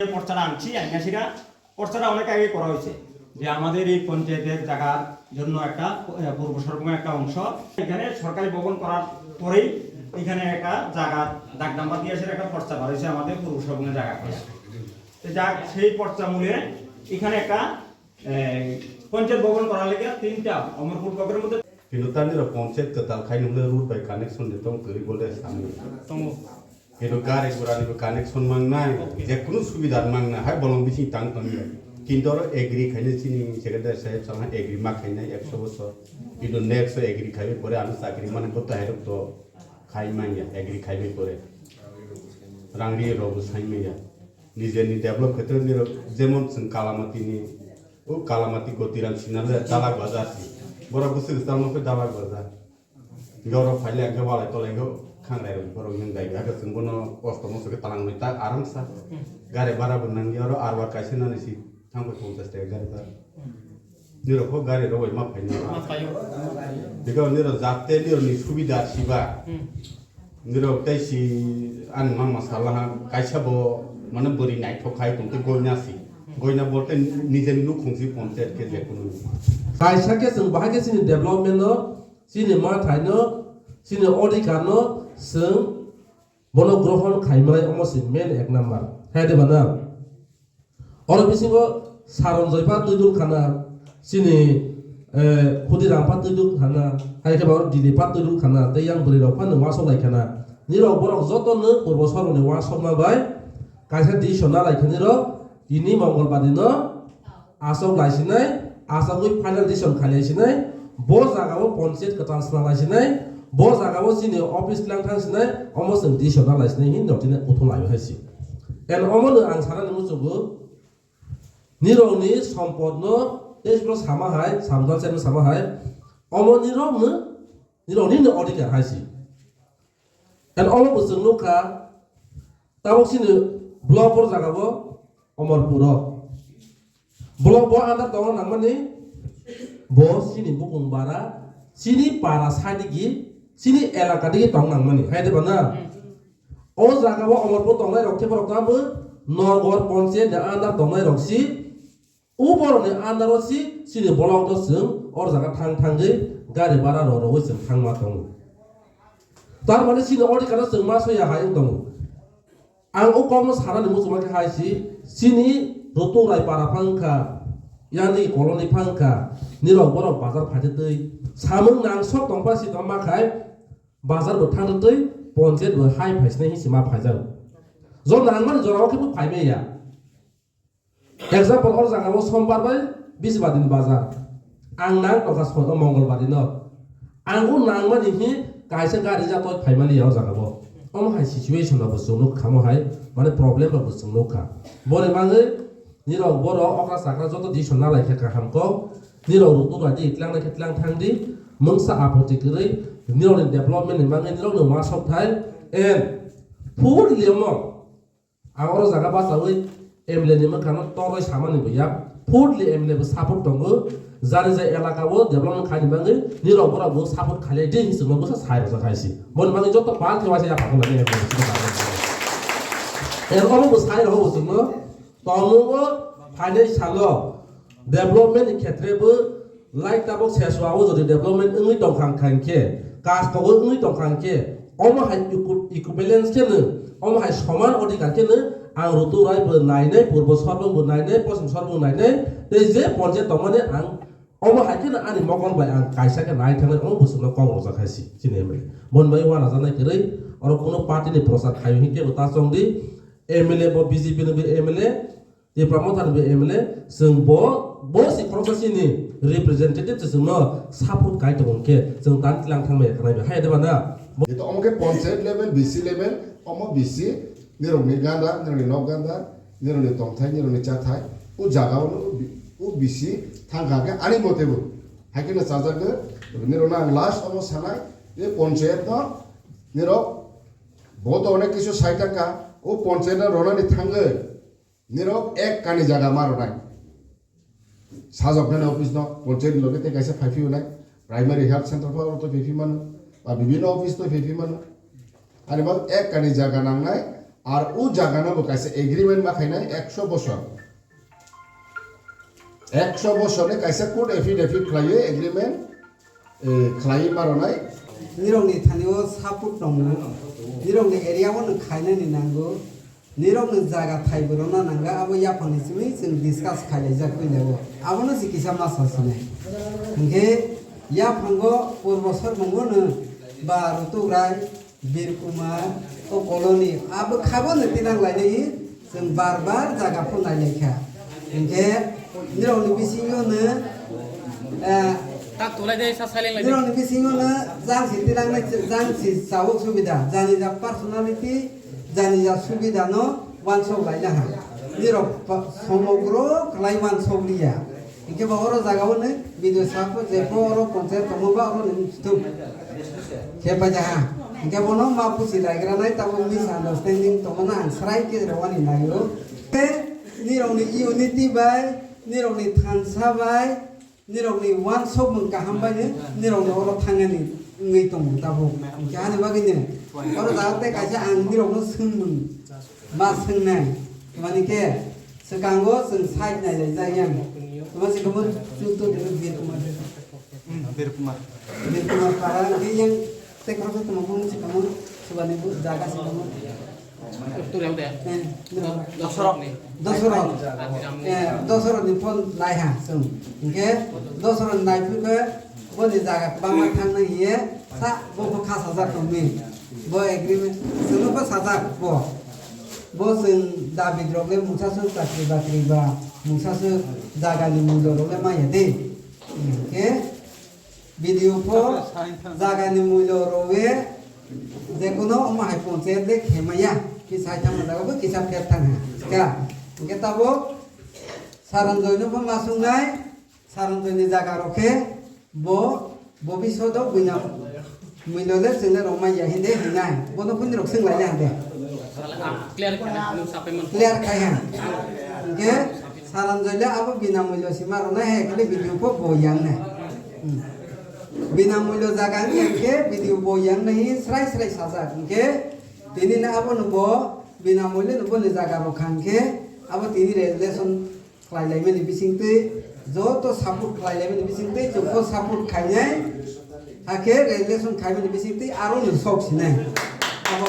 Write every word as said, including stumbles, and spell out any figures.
পর্চাটা আনছি, আনিয়া সেটা পর্চাটা অনেক আগে করা হয়েছে যে আমাদের এই পঞ্চায়েতের জায়গার জন্য একটা, আহ, পূর্ব সর্বঙ্গে একটা অংশ, এখানে সরকারি ভবন করার পরেই এখানে একটা জায়গা দাগ নাম্বার দিয়ে সেটা একটা পর্চা বার হয়েছে আমাদের পূর্ব সর্বঙ্গে জায়গা করে। তো যাক, সেই পর্চা মূলে এখানে একটা, আহ, পঞ্চায়েত ভবন করার লেগে তিনটা অমরপুর ব্লকের মধ্যে Kintu tani rao panchayat kwtal khai nung le road bai connection de tong kwrwi bo le samung. Tongo. Kintu gari gura ni bo connection mang nai, okay, je kunu subida mang nai, hai bolong bising tang tong ya. Kintu aro agree khai nai chini secretary saheb sa ha agree ma khai nai ekso bosor. Kintu next o agree khai pore ano chakri mane bo to hai rok to khai man ya, agree khai pore. Rang ri rao bo sai man ya. Nije ni develop khetre ni rao jemon chwng Kalamati ni, o Kalamati Gotiram Sinha le dalak bazar si. Borok bwswk chal no khe dalak bazar. Hingke oro phai le hingke walai tolai hingke khangrai rok borok yang dai bai. Hake chwng bono kosto mosto khe talang bai ta aram sa. Gari bhara bo nang ya oro arbar kaisa nani si thang bai ponchas taka gari bhara. Nirok pho gari rok bai ma phai nai. Ma phai o. Bikhe nirok jate nirok ni subida siba. Hmm. Nirok tei si ani mama sala ha kaisa bo mane bwrwi naithok khai tong tei goina si. Hmm. Goina bo tei nijeni nukhung si ponchayat khe je kunu. Kaisa khe chwng bahai khe chini development no, chini mathai no, chini odhikar no chwng bono grohon khai manai omo se main ek number. Hai de ba na? Oro bisingo Saronjoy pha tuidul khana, chini, eh, Khudiram pha tuidul khana, hai khe ba oro Dili pha tuidul khana, tei yang bwrwi rok pha no uansuk lai khana. Nirok borok joto no purbo sorong ni uansukma bai kaisa decision na lai kha nirok, tini Mongolbar ni no asok lai sinai, asogwi final decision khai lai sinai, bo jaga o ponchayat kwtal sna lai sinai, bo jaga o chini office tlang thang sinai, omo chwng decision na lai sinai hin rok tini kuthum lai hai si. And omo no ang sana ni muchungo, nirok ni sompot no, tei bro sama hai, samjang se no sama hai, omo nirok no, nirok ni no odhikar hai si. And omo bo chwng nukha, tabok chini block bor jaga bo Omorpur o. Block bo under tongna nangmani bo chini bukung bara, chini para side digi, chini elaka digi tong nangmani. Hai de ba na? O jaga bo Omorpur tongnai rok khe borok tamo Norgor ponchayat ni under tongnai rok si, o borok ni under o si, chini block no chwng or jaga thang thangwi gari bara rok rogwi chwng thangma tongo. Tar mane chini odhikar no chwng ma soya hai wng tongo. Ang o kok no sana ni muchungma khe hai si, chini Rutung Rai para phang kha, yani colony phang kha, nirok borok bazar phai twi samung nang sok tong pa si tong ma khai, bazar bo thang twi ponchayat bo hai phai sinai hin si ma phai jago. Jo nangmani jora o khe bo phai mai ya. Example, or jaga o Sombar bai Biswar din bazar. Ang nang tongkha soi o Mongolbar din o. Ang o nangmani hi kaisa gari ja toi phaimani ya o jaga o. Omo hai situation rok bo chwng nukha mo hai, mane problem rok bo chwng nukha. Boni bagwi nirok borok okra chakra joto decision na lai kha kaham kok. Nirok Rutung Rai di tlang nai khe tlang thang di. Mungsa apoti kwrwi nirok ni development ni bagwi nirok ni uansuk thai. And full limo Ang oro jaga bachawi M L A ni mwkhang no toroi samani bo ya. Fully M L A bo support tongo. Jani jai elaka o development khaini bagwi nirok borok bo support khailai di hinwi chwngno bwsa sai rwjak hai si. Boni bagwi joto pal khe waisa yapha khwlai di. Er omo bo sai rw bo chwngno. Tongmung o phainai salo. Development ni khetre bo lai tabok seswa o jodi development wngwi tongkha hwnkha hwnkhe, kastogo wngwi tongkha hwnkhe, omo hai equi-, equivalence khe no, omo hai soman odhikar khe no, ang Rutung Rai bo nainai, Purbo Sorbong bo nainai, Poschim Sorbong nainai, tei je ponchayat tongmani ang omo hai khe no ani mokol bai ang kaisa khe nai thangnai, omo bwswkno kok rwjak hai si, chini M L A. Boni bai uanajaknai kwrwi, oro kuno party ni prochar khaio hinkhe bo ta chong di, M L A bo B J P ni bo M L A, Tipra Motha ni bo M L A, chwng bo, bo si khoroksa chini representative se chwngno support kai tongo hwnkhe, chwng tang tlang thangmaya khanai bai. Hai de ba na? Jeto omo khe ponchayat level, B C level, omo B C, nirok ni ganda, nirok ni nok ganda, nirok ni tongthai, nirok ni chathai, o jaga o no, o B C thang kha khe ani mote bo. Hai khe no chajak de, nirok no ang last omo sanai, je ponchayat no, nirok, bo to onek kisu sai thang kha, o ponchayat no rona ni thangwi, Nirok ek kani jaga ma rwnai. Sajoknani office no ponchayat ni loge tei kaisa phaiphi onai. Primary health center pho oro to phaiphi mano. Ba bibhinno office to phaiphi mano. Ani bo ek kani jaga nangnai. Ar o zaga no bo kaisa agreement ma khainai eksho bosor. Eksho bosor ni kaisa court affidavit khlai ye agreement, eh, khlai ye ma ronai. Nirok ni thani o support tong ou. Nirok ni area o no khainai ni nang ou. Nirok ni zaga thai bo rona nang ou, abo yaphang ni simi chwng discuss khailaijak oi le o. Abo no se kisa ma sa sinai. Hingkhe yaphang o purbo sormung o no ba Rutuk Rai, Bir Kumar, o colony, abo kha bo no tinang lainai, chwng bar bar zaga pho nailai kha. Hingkhe nirok ni bisingo no, eh, Ta tulai de sa silent lai de. Nirok ni bisingo no jang si tinang nai, jang si sao subida, jani ja personality, jani ja subida no wansok lai na ha. Nirok pa-, somogro khlai wansok li ya. Hingkhe ba oro zaga o ni video sa pho, je pho oro panchayat tongmo ba oro ni thuk khe pai ja ha. Hingkhe bono ma pusi laigra nai, tabo misunderstanding tongmo no ang srai khe rwani nai ou. Khe nirok ni unity bai, nirok ni thansa bai, nirok ni wansokmung kaham bai ni, nirok ni oro thangnani wngwi tong ou tabuk. Hingkhe ani bagwi ni oro jaga tei kaisa ang nirok no swngmung ma swngnai. Mani khe swkango chwng side nailai jai yang. Tma se kamo chuto de Bir Kumar. Bir Kumar. Bir Kumar para hingkhe yang tei khoroksa tongmo bung se kamo, subani bu jaga se kamo. Turiang de. Eh, Dosoro. Dosoro. Eh, Dosoro ni phone lai ha chwng. Hingkhe Dosoro ni nai phru khe boni jaga kwbangma thangnai hingye sa bo pho kha sajak tong mi. Bo agreement chwngno pho sajak bo. Bo chwng David rok le mungsa se chakri bakri ba, mungsa se jaga ni muljo rok le maya de. Hingkhe B D O pho zaga ni muljo rw ye, je kono omo hai panchayat le khe maya, kisa hai thangma zaga bo kisa pher thang ha. Ka, hingkhe tabuk Saranjoy no pho ma sungnai, Saranjoy ni zaga rok khe bo, bo bisodo buina muljo le chwng le rw maya hinde hinai, bono pho nirok swng lai le hande. Clear khai ha. Hingkhe Saranjoy le abo bina muljo sima rwnai hai khe le B D O pho bo yang nai. Bina muljo zaga wngya khe B D O bo yang nai hi srai srai sajak. Hingkhe tini no abo no bo bina muljo no bo ni zaga rw kha hingkhe abo tini resolution khlai lai mani bising twi, joto support khlai lai mani bising twi, chwng pho support khainai. Hakhe resolution khai mani bising twi aro no sok sinai. Abo.